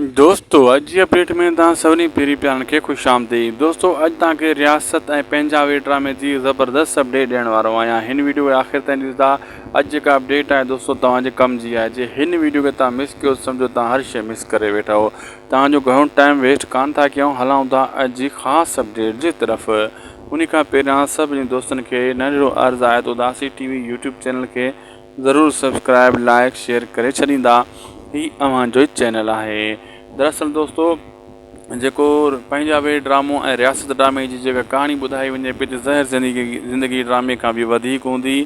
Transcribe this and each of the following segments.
دوستو اڄ جي اپڊيٽ ۾ توهان سڀني پيري پيارن کي خوش آمديد دوستو اڄ توهان کي رياست ۽ پنهنجا وي ڊرامي جي زبردست اپڊيٽ ڏيڻ وارو آهيان هن ويڊيو کي آخر تائين ڏسندا اڄ جيڪا اپڊيٽ آهي دوستو توهان جي ڪم جي آهي جي هن ويڊيو کي توهان مس ڪيو سمجهو توهان هر شي مس ڪري ويٺا هو توهان جو گهڻو ٽائيم ويسٽ ڪان ٿا ڪيون هلون ٿا اڄ جي خاص اپڊيٽ جي طرف انهي کان پهريان سڀني دوستن کي ننڍڙو عرض آهي ته Udasi T V YouTube channel کي ضرور سبسڪرائب لائيڪ شيئر ڪري ڇڏيندا هي اوهان جو چينل آهي دراصل دوستو جيڪو پنهنجا وي ڊرامو ۽ رياست ڊرامي جي جيڪا ڪهاڻي ٻڌائي وڃي پئي ته زهر زندگي زندگي ڊرامي کان به وڌيڪ هوندي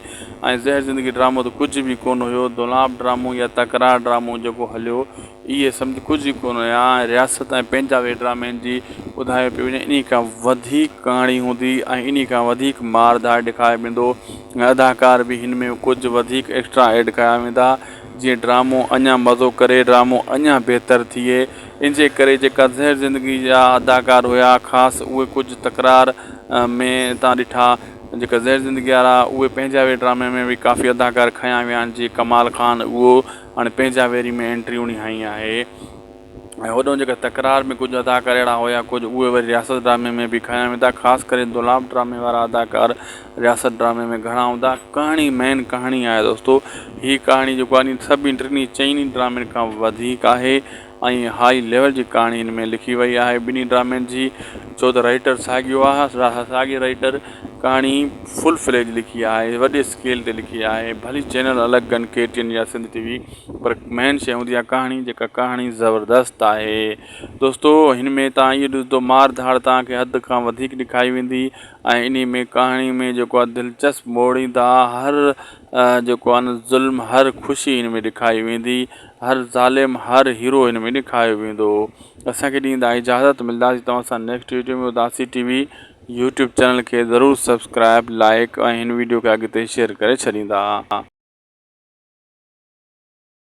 ۽ زهر زندگي ڊرامو ته ڪجهه به ڪونه هيو دولاب ڊرامو يا تڪرار ڊرامو جيڪو هليو اهي سمجهه ڪجهه ئي ڪونه هيا ۽ رياست ۽ پنهنجا وي ڊرامن جي ٻڌايو پيو وڃي انهي کان وڌيڪ ڪهاڻي هوندي ۽ انهي کان وڌيڪ مار ڌاڙ ڏيکاريو ويندو ۽ اداڪار به هن ۾ ڪجهه وڌيڪ ايڪسٽرا ايڊ ڪيا ويندا جيئن ڊرامو اڃا مزو ڪري ڊرامو اڃا بهتر ٿئي انجي ڪري جيڪا زهر زندگي جا اداڪار هيا خاص اهي ڪجهه تڪرار ۾ تان ڏٺا جيڪا زهر زندگي وارا اهي پنهنجا وي ڊرامي ۾ به ڪافي اداڪار کنيا ويا آهن جيئن ڪمال خان اهو هاڻي پنهنجا ويري ۾ انٽري انهي هنئي آهي ۽ هوڏهون جيڪا تڪرار ۾ ڪجهه اداڪار اهڙا هيا ڪجهه اهي وري رياست ڊرامي ۾ به کنيا ويندا خاص ڪري دولاب ڊرامي وارا اداڪار رياست ڊرامي ۾ گهڻا هوندا ڪهاڻي مين ڪهاڻي آهي دوستو هي ڪهاڻي جيڪو آهي سڀني ٽنهي چئني ڊرامن کان وڌيڪ آهي ۽ هائي ليول جي ڪهاڻي هن ۾ لکي وئي آهي ٻنهي ڊرامن جي ڇو ته رائيٽر ساڳيو آهي ساڳي رائيٽر ڪهاڻي فل فليج لکي آهي وڏي اسڪيل تي لکي آهي ڀلي چينل الڳ ڪن ڪي ٽي اين يا سنڌ ٽي وي پر مين شي هوندي آهي ڪهاڻي جيڪا ڪهاڻي زبردست آهي دوستو هن ۾ تان اهو ڏسندو مار ڌاڙ تان کي حد کان وڌيڪ ڏکائي ويندي ۽ انهي ۾ ڪهاڻي ۾ جيڪو آهي دلچسپ موڙ ايندا هر جيڪو آهي نه ظلم هر خوشي هن ۾ ڏکائي ويندي هر ظالم هر هيرو هن ۾ ڏکايو ويندو اسان کي ڏيندا اجازت ملداسي توهان سان next video ۾ Udasi T V YouTube channel کي ضرور سبسڪرائب لائڪ ۽ هن ويڊيو کي اڳتي شيئر ڪري ڇڏيندا.